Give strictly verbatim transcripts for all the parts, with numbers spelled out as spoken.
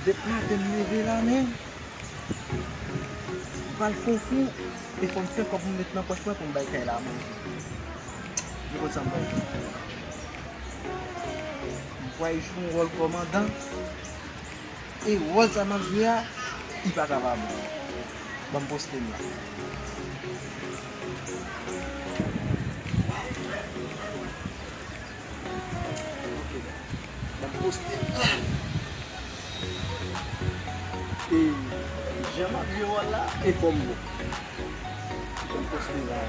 Depi maten m leve la, men, m pral fè yon kou, e fò m fè kòb m met nan pòch mwen pou m bay kay la manje. Men konn sa m pral fè. M pral jwe yon wòl kòmandan. E wòl sa m ap jwe a, li pa ka pa bon. Ban m poste l la. Ok. Ban m poste l la. E jan m ap jwe wòl la, e fò m bon. Ban m poste l la.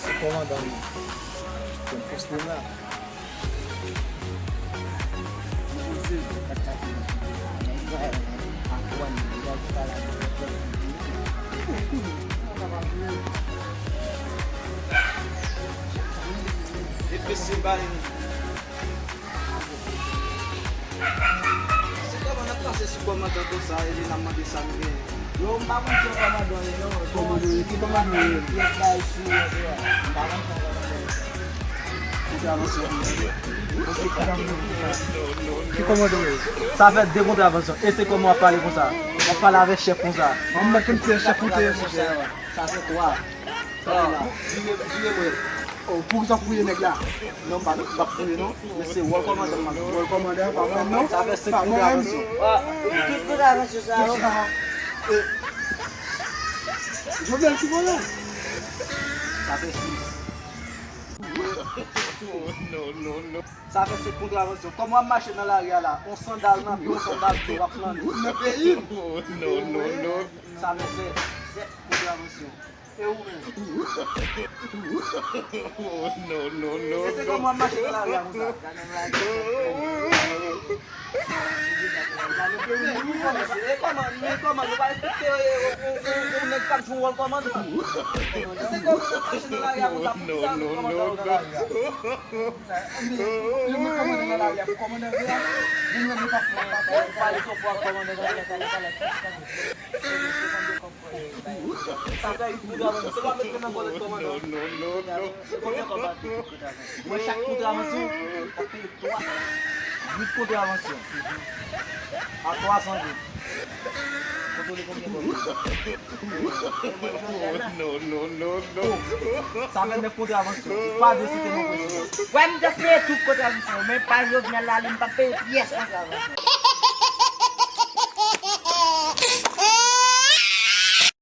Se kòmandan m. Ban m poste l la. E mesye ba li. Se kòman n ap pase sou kòmandan konsa, e li n ap mande sa nou genyen? Yo, m pa konn kiyès kòmandan w ye, non. Kòmandan w ye? Ki kòmandan w ye? Kiyès bay sou, m pa konn kòmandan w ye. Ki kòmandan w ye? Sa fè de kontravansyon. E se kòman w ap pale konsa? W ap pale avèk chèf konsa? Mwen menm menm se chèf ou te ye, monchè. Sa fè twa. Tande la. Vire, vire mwen. Oh, poukisa w fouye nèg la? Non, m pa, m pa fouye, non. Men se wòl kòmandan m ap jwe. Wòl kòmandan, pa mwen, non. Sa fè senk kontravansyon. Ah, tout kontravansyon sa yo. Jovenel ki vòlè. Sa fè sis. Sa fè senk kontravansyon. Kòman w ap mache nan lari a la? On sandal nan pye, on sandal pye, w ap flannen. Nan peyi m. Sa fè sèt. Sèt kontravansyon. E ou menm? E se kòman w ap mache nan lari a konsa? Gade nan lari a. E kòman, men kòman nou pa respekte yon nèg k ap jwe wòl kòmandan? E se kòman w ap mache nan lari a konsa, poukisa nou kòmandan yo nan lari a? Lè mwen kòmandan nan lari a, pou kòmandan vle a, vin wè mwen pase, mwen pase. Ou pale twò fò ak kòmandan nan lari a, pale, pale. Sa fè uit kontravansyon. Se pa met men nan kòlèt kòmandan. Konbyen kòb a fè? Mwen chak kontravansyon, m ap peye twa. Uit kontravansyon. A twa san goud. Kontwole konbyen kòb. Sa fè nèf kontravansyon. Ou pa dwe site non prensipal. Wè m just peye tout kontravansyon, men pa Jovenel la, li m p ap peye pyès kontravansyon.